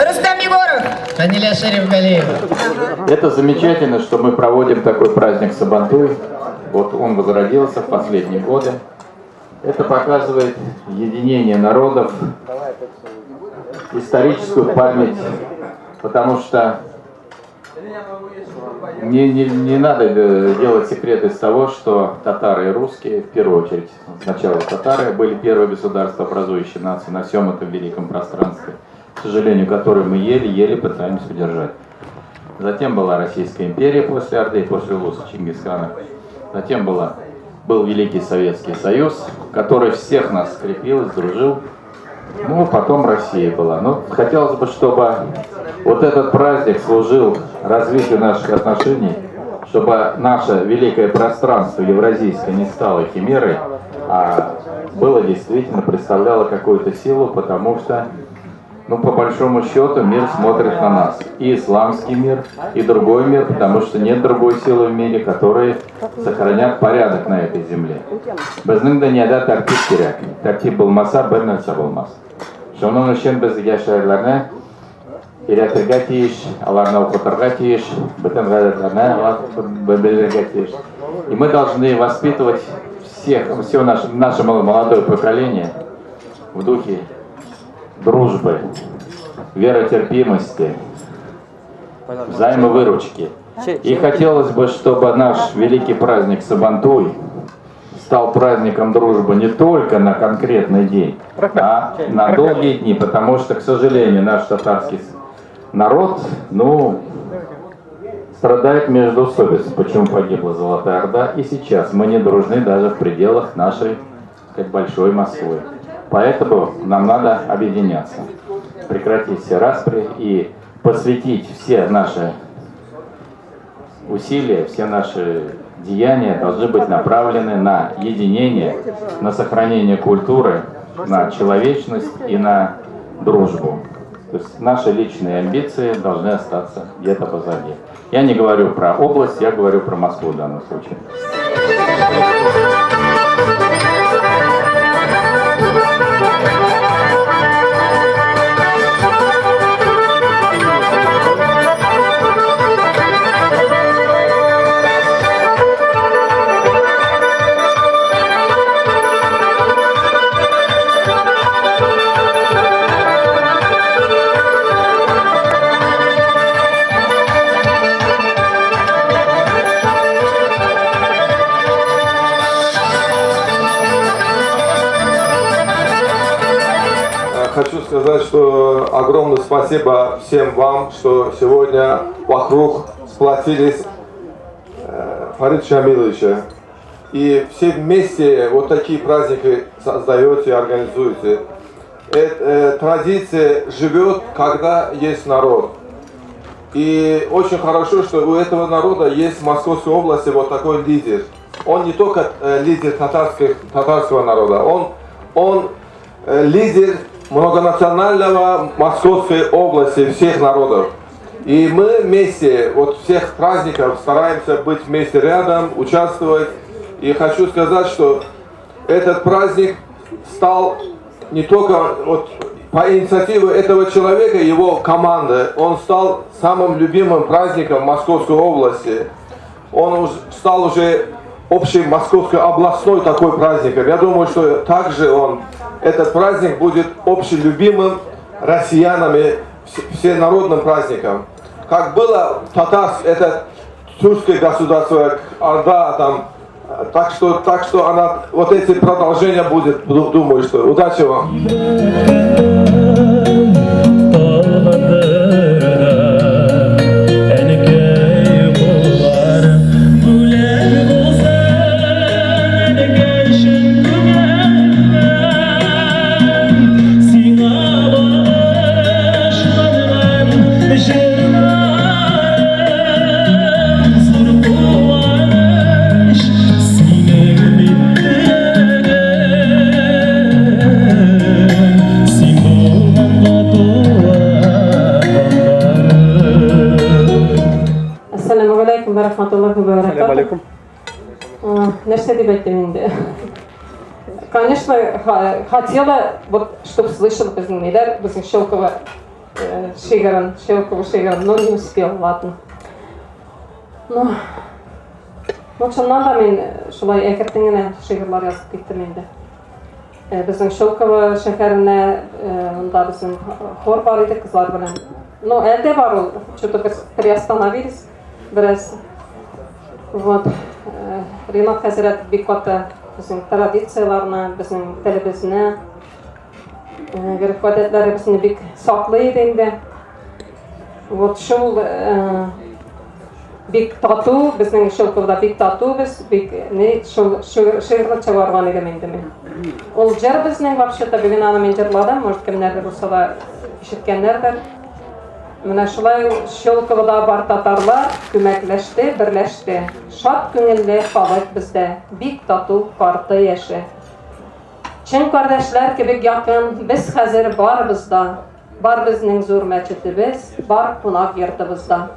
Рустам Егоров. Фаниля Шерифгалиева. Это замечательно, что мы проводим такой праздник Сабантуй. Вот он возродился в последние годы. Это показывает единение народов, историческую память, потому что не надо делать секрет из того, что татары и русские, в первую очередь, сначала татары, были первые государства, образующие нации на всем этом великом пространстве, к сожалению, которое мы еле-еле пытаемся удержать. Затем была Российская империя после Орды, после Улуса Чингисхана. Затем был Великий Советский Союз, который всех нас скрепил и сдружил. Ну, потом Россия была. Но хотелось бы, чтобы вот этот праздник служил развитию наших отношений, чтобы наше великое пространство евразийское не стало химерой, а было действительно, представляло какую-то силу, потому что, ну, по большому счету, мир смотрит на нас. И исламский мир, и другой мир, потому что нет другой силы в мире, которые сохранят порядок на этой земле. Безнең дөньяда тәртип кирәк. Тәртип булмаса, бер нәрсә булмас. Шуның өчен без яшьләрне өйрәтергә тиеш, аларны укытырга тиеш, бөтен гадәтләрне белергә тиеш. И мы должны воспитывать всех, все наше молодое поколение в духе дружбы, веротерпимости, взаимовыручки. И хотелось бы, чтобы наш великий праздник Сабантуй стал праздником дружбы не только на конкретный день, а на долгие дни, потому что, к сожалению, наш татарский народ, ну, страдает междоусобицей, почему погибла Золотая Орда, и сейчас мы не дружны даже в пределах нашей, как большой Москвы. Поэтому нам надо объединяться, прекратить все распри и посвятить все наши усилия, все наши деяния должны быть направлены на единение, на сохранение культуры, на человечность и на дружбу. То есть наши личные амбиции должны остаться где-то позади. Я не говорю про область, я говорю про Москву в данном случае. Хочу сказать, что огромное спасибо всем вам, что сегодня вокруг сплотились Фарида Шамиловича. И все вместе вот такие праздники создаете, организуете. Традиция живет, когда есть народ. И очень хорошо, что у этого народа есть в Московской области вот такой лидер. Он не только лидер татарского народа, он лидер многонационального Московской области всех народов. И мы вместе, вот всех праздников стараемся быть вместе рядом, участвовать. И хочу сказать, что этот праздник стал не только вот по инициативе этого человека, его команды, он стал самым любимым праздником Московской области. Он стал уже общий московской областной такой праздником. Я думаю, что также этот праздник будет общелюбимым россиянами, всенародным праздником. Как было татарс, это тюркское государство, Орда, там, так что она, вот эти продолжения будет, думаю, что удачи вам. Тагыдыр. вә рахматуллахи вә Сәлам алейкум. Нәрсә дип әйтим инде? Конечно, хотела, вот, чтобы слышал безнең ниләр, безнең Щелково шигырын, Щелково шигырын, но не успел, ладно. Ну, чыннан да мин шулай әкертен генә шигырьләр язып киттем инде. Безнең Щелково шәһәренә, монда безнең хор бар иде кызлар белән. Ну, әле дә бар ул, что-то без приостановились бераз. Вот. Ринат хәзрәт бик каты безнең традицияләрне, безнең телебезне, гореф-гадәтләребезне бик саклый иде инде. Вот шул бик тату, безнең Щелковода бик тату без, бик не шул шигырьне чыгарган идем инде мин. Ул җыр безнең вообще-то бүген аны мин җырладым, может кемнәрдер булса да ишеткәннәрдер. Менә шулай Щелковода бар татарлар күмәкләште, берләште. Шат күңелле халык бездә, бик тату карты яше. Чын кардәшләр кебек якын, без хәзер барыбыз да. Бар безнең зур мәчетебез, бар кунак йортыбызда.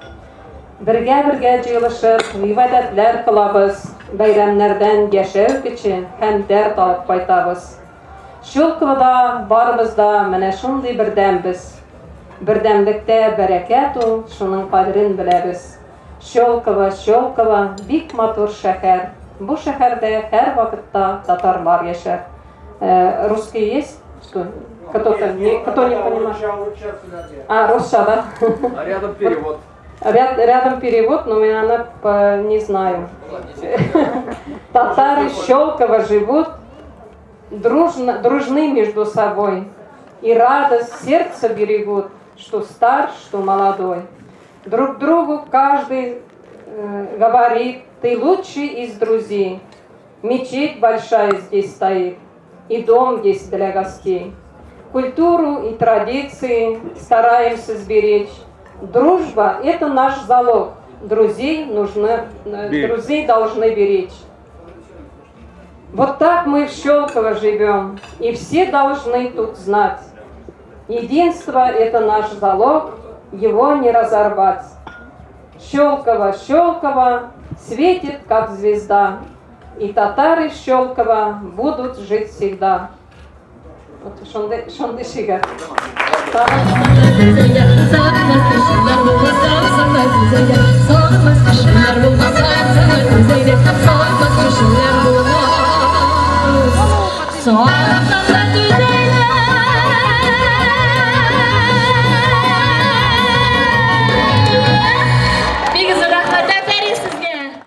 Бергә-бергә җыелышып, гыйбадәтләр кылабыз, бәйрәмнәрдән яшәү көче һәм дәрт алып кайтабыз. Щелковода барыбыз да менә шундый бердәмбез. Бердәмлектә бәрәкәт ул, шуның кадерен беләбез. Щелково, Щелково, бик матур шәһәр. Бу шәһәрдә һәр вакытта татарлар яшәр. Русский есть? Что? Кто-то не, кто не понимает? А, русча, да? А рядом перевод. Рядом перевод, но я она не знаю. Татары Щелково живут дружно, дружны между собой и радость сердца берегут, что стар, что молодой. Друг другу каждый говорит: ты лучший из друзей. Мечеть большая здесь стоит, и дом есть для гостей. Культуру и традиции стараемся сберечь. Дружба – это наш залог. Друзей нужно, друзей должны беречь. Вот так мы в Щелково живем, и все должны тут знать. Единство – это наш залог, его не разорвать. Щелково, Щелково светит, как звезда, и татары Щелково будут жить всегда. Вот шундый, шундый шигырь. Сагынмас кешеләр булмаса.